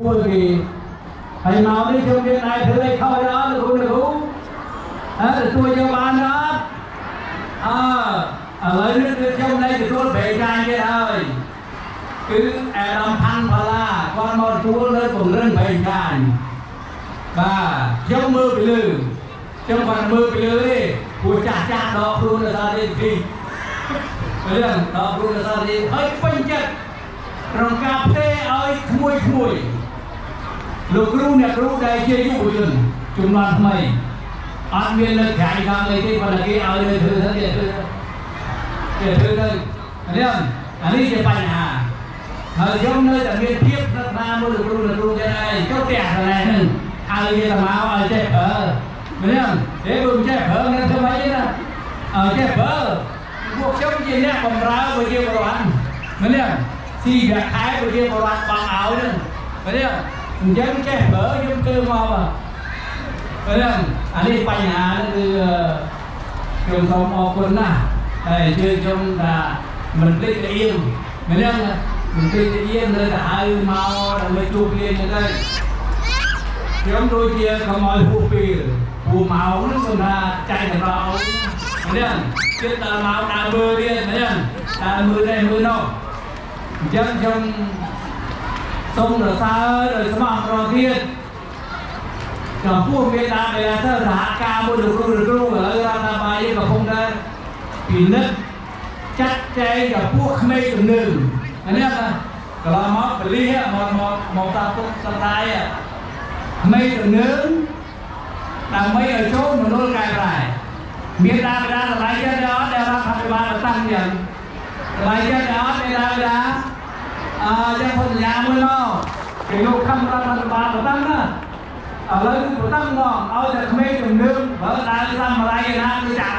មួយគេហើយមកនេះខ្ញុំមានដែរធ្វើអីខុសអត់លោកគ្រូលោកគ្រូហ៎ទទួលយកបានអត់អើឥឡូវនេះគឺខ្ញុំនៅទទួលប្រេងចាញ់ទៀតហើយគឺអាដាមផាន់ផាឡាគាត់មកទទួលនៅពង្រឹងប្រេងចាញ់បាទខ្ញុំមើលពីលើខ្ញុំគាត់មើលពីលើទេព្រោះចាស់ចាស់ដកខ្លួននៅសារនេះទីរឿងដកខ្លួននៅសារនេះហើយពេញចិត្តក្នុងការផ្ទេរឲ្យក្មួយក្មួយ លោកគ្រូអ្នកគ្រូដែលជាយុវជនជំនាន់ថ្មីអត់មាននៅក្រៅខាងអីទេប៉ុន្តែគេឲ្យនៅធ្វើទៅគេធ្វើគេធ្វើទៅនេះអានេះជាបញ្ហាហើយខ្ញុំនៅតែមានភាពស្និទ្ធស្នាលមួយលោកគ្រូអ្នកគ្រូចឹងឯងចុះផ្ទះកន្លែងហ្នឹងឲ្យគេទៅមកឲ្យចេះប្រើមែនទេបើមិនចេះប្រើមិនធ្វើម៉េចទេណាឲ្យចេះប្រើពួកខ្ញុំជាអ្នកបម្រើប្រជាពលរដ្ឋមែនទេស៊ីប្រាក់ខែប្រជាពលរដ្ឋបងឲ្យហ្នឹងមែនទេអញ្ចឹងចេះប្រើខ្ញុំធ្វើមកបាទរឿងអានេះបញ្ហាហ្នឹងគឺខ្ញុំសូមអរគុណណាស់ហើយជឿខ្ញុំថាមិនភ្លេចលៀមមែនទេមិនភ្លេចលៀមនៅតែហៅមកដើម្បីជួបគ្នាហ្នឹងទៅខ្ញុំដូចជាកុំឲ្យហួសពេលព្រោះម៉ោងហ្នឹងខ្ញុំថាចែកសម្រាប់អូនមែនទេជិតដល់ម៉ោងដើរមើលទៀតមែនទេដើរមើលនេះមើលនោះអញ្ចឹងខ្ញុំសូមសរសើរដោយស្មោះត្រង់ទៀតចំពោះមេដាបេឡាសិស្សសហការមួយលោកគ្រូលោកគ្រូឥឡូវរដ្ឋាភិបាលយើងកំពុងតែពិនិត្យចាត់ចែងចំពោះក្មេងជំនឿអានេះណាកន្លងមកបលិសមកមកមកតាពុកសន្តាយក្មេងជំនឿដើម្បីឲ្យចូលមណ្ឌលកែប្រែមានដាបេឡាសប្បាយចិត្តទេអត់ដែលរដ្ឋាភិបាលតាំងយ៉ាងសប្បាយចិត្តទេអត់មេដាបេឡាអើចឹងសន្យាមួយមកគេលោកខំរដ្ឋាភិបាលតាំងណាឥឡូវគឺបន្តមកឲ្យតែក្មេងជំនឿបើដើរសាមរៃណាគឺចាក់